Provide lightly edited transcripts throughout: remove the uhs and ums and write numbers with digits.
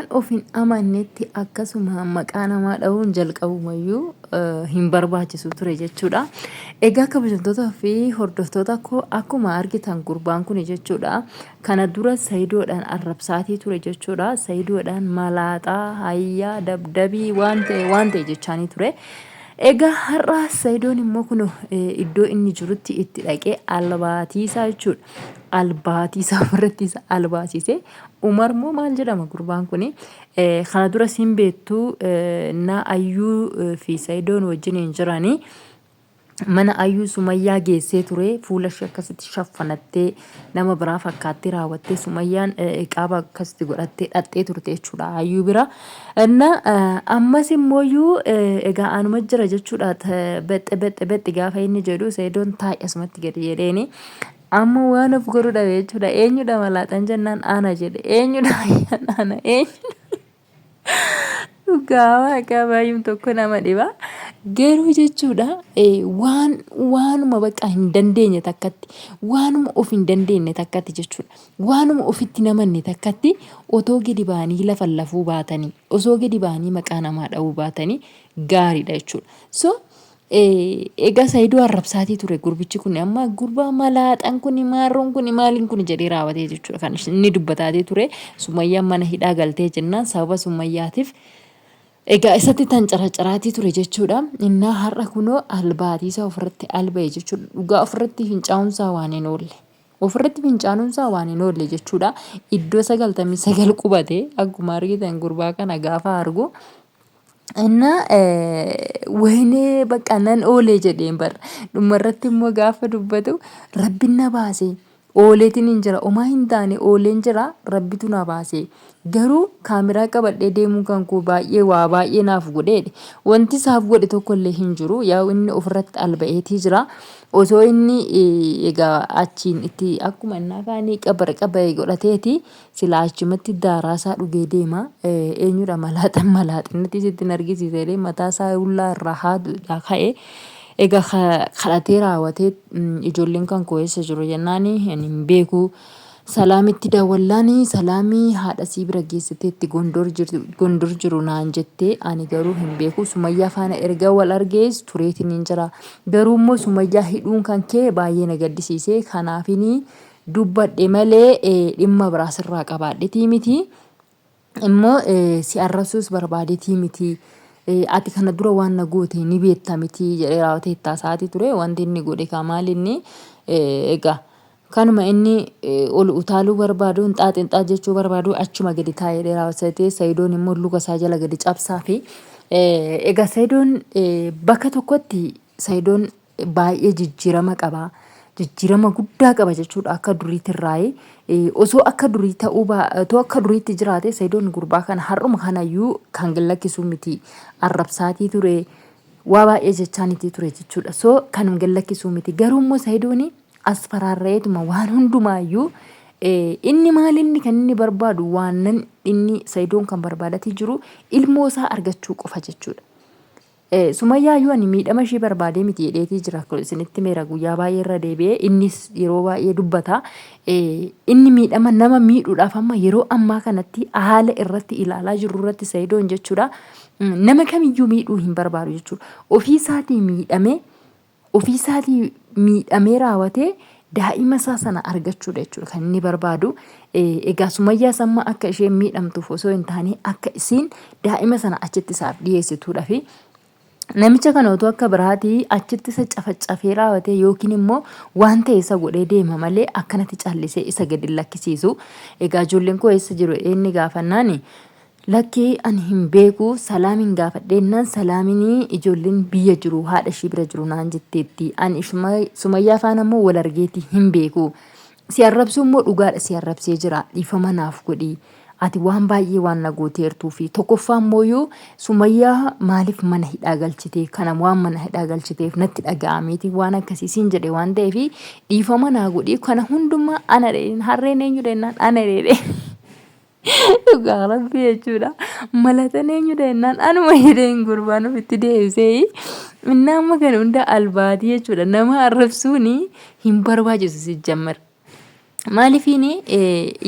Waan of hin amannetti akkasuma maqaa namaa dha'uun jalqabumayyuu hin barbaachisu ture jechuudha. Egaa kabajamtoota fi hordoftoota koo akkuma argitan gurbaan kun jechuudha. Kana dura Sayidoodhaan arrabsaatii ture jechuudha. Sayidoodhaan malaaxaa, hayyaa, dabdabii waan ta'e waan ta'e jechaanii ture. Egaa har'a Sayidoon immoo kun iddoo inni jirutti itti dhaqee albaatiisaa jechuudha. Albaatiisaa ofirratti isa albaasise. Umar moo maal jedhama gurbaan kuni? Kana dura siin beektu na Ayyuu fi Sayidoon wajjin hin jiranii. Mana Ayyuu Sumayyaa geessee ture fuula ishee akkasitti shaffanattee nama biraa fakkaattee raawwattee Sumayyaan iqaaba akkasitti godhattee dhaxxee turte jechuudha Ayyuu bira. Inna ammas immooyyuu egaa anuma jira jechuudha bexxe bexxe bexxe gaafa inni jedhu Sayidoon taa'i asumatti gadi jedheeni. Amma waan of godhu dhabe jechuudha. Eenyudha malaaxan jennaan ana jedhe. Eenyudha ayyaan ana eenyudha. Dhugaa waaqaa baay'um tokko nama dhiba. Garuu jechuudha waan waanuma bakka hin dandeenye takkatti waanuma of hin dandeenye takkatti jechuudha. Waanuma ofitti namanne takkatti otoo gadi ba'anii lafa lafuu baatanii osoo gadi ba'anii maqaa namaa dha'uu baatanii gaariidha jechuudha. So Egaa Saayidoo arrabsaatii ture gurbichi kun amma gurbaa malaaxan kun maarroon kun maaliin kun jedhee raawwatee jechuudha kan inni dubbataatii ture Sumayyaan mana hidhaa galtee jennaan sababa Sumayyaatiif egaa isatti tan caracaraatii ture jechuudha innaa har'a kunoo albaatiisaa ofirratti alba'e jechuudha dhugaa ofirratti fincaa'uunsaa waan hin oolle. Ofirratti fincaanuunsaa waan hin oolle jechuudha iddoo 99 qubate akkuma argitan gurbaa kana gaafa argu. Innaa wayinee bakka nan oolee jedheen bar dhumarratti immoo gaafa dubbatu rabbin na baase ooleetiin hin jira omaa hin taane ooleen jira rabbitu na baase garuu kaameraa qabadhee deemuun kan koo baay'ee waa baay'ee naaf godheedhe wanti isaaf godhe tokko illee hin jiru yaa inni ofirratti alba'eetii jira osoo inni egaa achiin itti akkuma innaa kaanii qabara qaba'e godhateeti Silaa achumatti daaraa isaa dhugee deema. Eenyudha malaaxan malaaxinnatti sitti hin argisiisa jedhee mataa isaa hullaa irraa haadudha ka'e. Egaa kadhatee raawwatee ijoolleen kan koo eessa jiru jennaan ani hin beeku. Salaamitti dawwallaani salaamii haadha sii bira geessiteetti gondor jiru gondor jiru naan jettee ani garuu hin beeku. Sumayyaa faana erga wal argees tureetiin hin jira. Garuu immoo sumayyaa hidhuun kan kee baay'ee na gaddisiise kanaafinii dubbadhe malee dhimma biraa sirraa qabaadhetii miti. Immoo si arrabsuus barbaadetii miti. Ati kana dura waan na goote ni beekta miti jedhee raawwatee itti haasa'aatii ture. Wanti inni godhe kaa maal inni egaa kanuma inni ol utaaluu barbaadu hinxaa xinxaa jechuu barbaadu achuma gadi taa'ee raawwatee Sayidoon immoo luka isaa jala gadi cabsaa fi egaa Sayidoon bakka tokkotti Sayidoon baay'ee jijjiirama qaba. Jijjiirama guddaa qaba jechuudha akka duriitirraayi. Osoo akka durii ta'uu otoo akka duriitti jiraate Sayidoon gurbaa kana har'uma kanayyuu kan gad lakkisu miti. Arrabsaatii ture waa baay'ee jechaanitii ture jechuudha. So kan gad lakkisuu miti. Garuu immoo Sayidoon as faraarra'eetuma waan hundumaayyuu inni maal inni kan inni barbaadu waan inni Sayidoon kan barbaadatii jiru ilmoo isaa argachuu qofa jechuudha. Sumayyaa iyyuu ani miidhama ishii barbaadee miti jedheetii jira. Kun isinitti meera guyyaa baay'ee irra deebi'ee innis yeroo baay'ee dubbata. Inni miidhama nama miidhuudhaaf amma yeroo ammaa kanatti haala irratti ilaalaa jirru irratti Sayidoon jechuudha. Nama kamiyyuu miidhuu hin barbaadu jechuudha. Ofii isaatii miidhamee ofii isaatii miidhamee raawwatee daa'ima isaa sana argachuudha jechuudha kan inni barbaadu. Egaa Sumayyaas amma akka isheen miidhamtuuf osoo hin taane akka isiin daa'ima sana achitti isaaf dhiyeessituudhafi. Namicha kana otoo akka biraatii achitti isa cafacafee raawwatee yookiin immoo waan ta'e isa godhee deema malee akkanatti callisee isa gadi hin lakkisiisu. Egaa ijoolleen koo eessa jiru inni gaafannaani Lakkii ani hin beeku Salaamin gaafadheennaan Salaaminii ijoolleen biyya jiru haadha ishii bira jiru naan jetteetti. Ani Sumayyaa faana immoo wal argeeti hin beeku. Si arrabsuu immoo dhugaadha si arrabsee jira dhiifama naaf godhi. Ati waan baay'ee waan na gooteertuu fi tokkoffaa immooyyuu Sumayyaa maaliif mana hidhaa galchite kana waan mana hidhaa galchiteef natti dhaga'ameeti waan akkasii siin jedhe waan ta'eef dhiifama naa godhi kana hundumaa ana harreen eenyudha jennaan ana jedhe. Dhugaa rabbii jechuudha. Malatan eenyudha jennaan anuma jedheen gurbaan ofitti deebisee. Inni amma kana hunda albaatii jechuudha. Nama arrabsuun hin barbaachisu sijjammar. Maaliifiin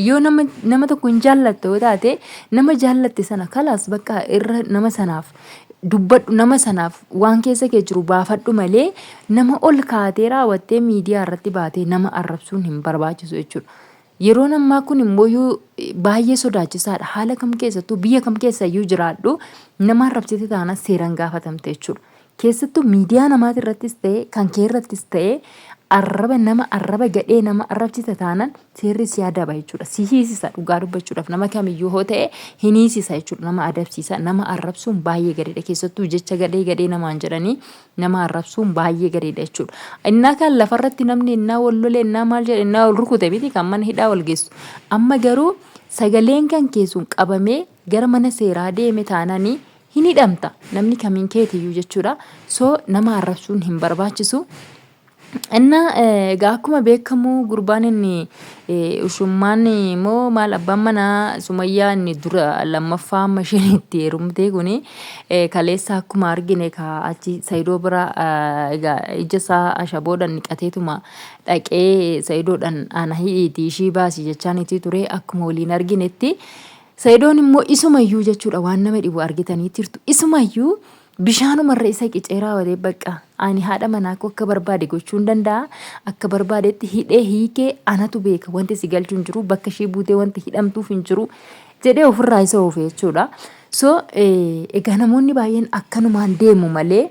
yoo nama nama tokko hin jaallatte yoo taate, nama jaallatte sana kalaas bakka irra nama sanaaf dubbadhu, nama sanaaf waan keessa kee jiru baafadhu malee nama ol kaatee raawwattee miidiyaa irratti baatee nama arrabsuun hin barbaachisu jechuudha. Yeroon ammaa kun immoo baay'ee sodaachisaadha. Haala kam keessattuu, biyya kam keessa iyyuu jiraadhu, nama arrabsite taanaan seeraan gaafatamte jechuudha. Keessattuu miidiyaa namaati irrattis ta'e, kan kee irrattis ta'e, arraba nama, arraba gadhee nama arrabsite taanaan seerri si adaba jechuudha. Si hiisisa. Dhugaa dubbachuudhaaf nama kamiyyuu hoo ta'e hin hiisisa jechuudha. Nama adabsiisa. Nama arrabsuun baay'ee gadeedha. Keessattuu jecha gadhee gadhee namaan jedhanii nama arrabsuun baay'ee gadeedha jechuudha. Innaa kan lafarratti namni innaa wal lole, innaa maal jedhe, innaa wal rukute miti kan mana hidhaa wal geessu. Amma garuu sagaleen kan keessuun qabamee gara mana seeraa deeme taananii hin hidhamta, namni kamiin keetiyyuu jechuudha. So nama arrabsuun hin barbaachisu. Inna egaa akkuma beekamu gurbaan inni ushummaan immoo maal, abbaan manaa Sumayyaa inni dura lammaffaa amma isheen itti heerumtee kuni, kaleessa akkuma argine ka achi Sayidoo bira egaa ija isaa ashaboodhaan niqateetuma dhaqee Sayidoodhaan ana hi'iitii ishii baasi jechaan itti ture akkuma waliin arginetti. Sayidoon immoo isumayyuu jechuudha, waan nama dhibu argitanii jirtu, isumayyuu bishaanumarra isa qicee raawwatee, bakka ani haadha manaa koo akka barbaade gochuu hin danda'a, akka barbaadetti hidhee hiikee anatu beeka, wanti si galchuu hin jiru, bakka ishee buutee wanti hidhamtuuf hin jiru jedhee ofirraa isa oofe jechuudha. So egaa namoonni baay'een akkanumaan deemu malee,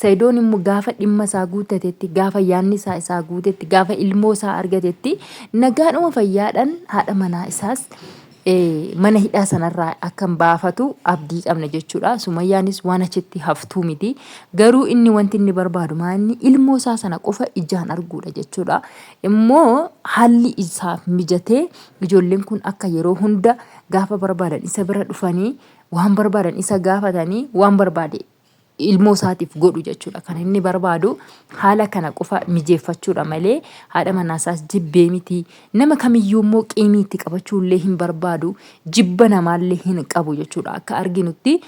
Sayidoon immoo gaafa dhimma isaa guuttatetti, gaafa yaadni isaa isaa guutetti, gaafa ilmoo isaa argatetti, nagaadhuma fayyaadhaan haadha manaa isaas mana hidhaa sanarraa akka hin baafatu abdii qabna jechuudha. Sumayyaanis waan achitti haftuu miti. Garuu inni wanti inni barbaadu maa inni ilmoo isaa sana qofa ijaan arguudha jechuudha. Immoo haalli isaaf mijatee ijoolleen kun akka yeroo hunda gaafa barbaadan isa bira dhufanii, waan barbaadan isa gaafatanii, waan barbaade ilmoo isaatiif godhu jechuudha. Kan inni barbaadu haala kana qofa mijeeffachuudha malee haadha manaa isaas jibbee miti. Nama kamiyyuu immoo qiimii itti qabachuu illee hin barbaadu. Jibba namaallee hin qabu jechuudha. Akka arginutti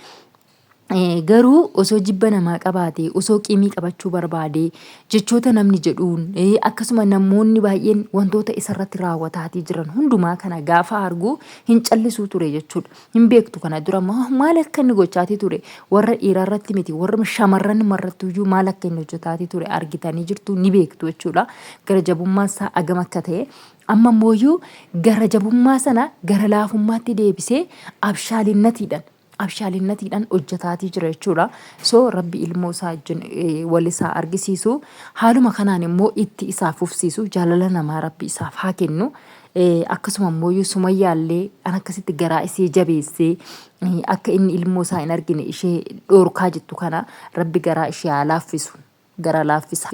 garuu osoo jibba namaa qabaate, osoo qiimii qabachuu barbaade, jechoota namni jedhuun, akkasuma namoonni baay'een wantoota isarratti raawwataatii jiran hundumaa kana gaafa argu hin callisuu ture jechuudha. Hin beektu, kana dura maal akka inni gochaatii ture, warra dhiiraa irratti miti, warra shamarran irratti iyyuu maal akka inni hojjetaatii ture argitanii jirtu, ni beektu jechuudha. Gara jabummaan isaa agam akka ta'e, amma immoo gara jabummaa sana gara laafummaatti deebisee abshaalinnatiidhaan hojjetaatii jira jechuudha. So Rabbi ilmoo isaa wajjin wal isaa argisiisu, haaluma kanaan immoo itti isaa fufsiisu, jaalala namaa Rabbi isaaf haa kennu. Akkasuma immoo Sumayyaallee an akkasitti garaa isee jabeessee akka inni ilmoo isaa hin argine ishee dhoorkaa jettu kana Rabbi garaa ishee haa laaffisu. Gara laaffisa.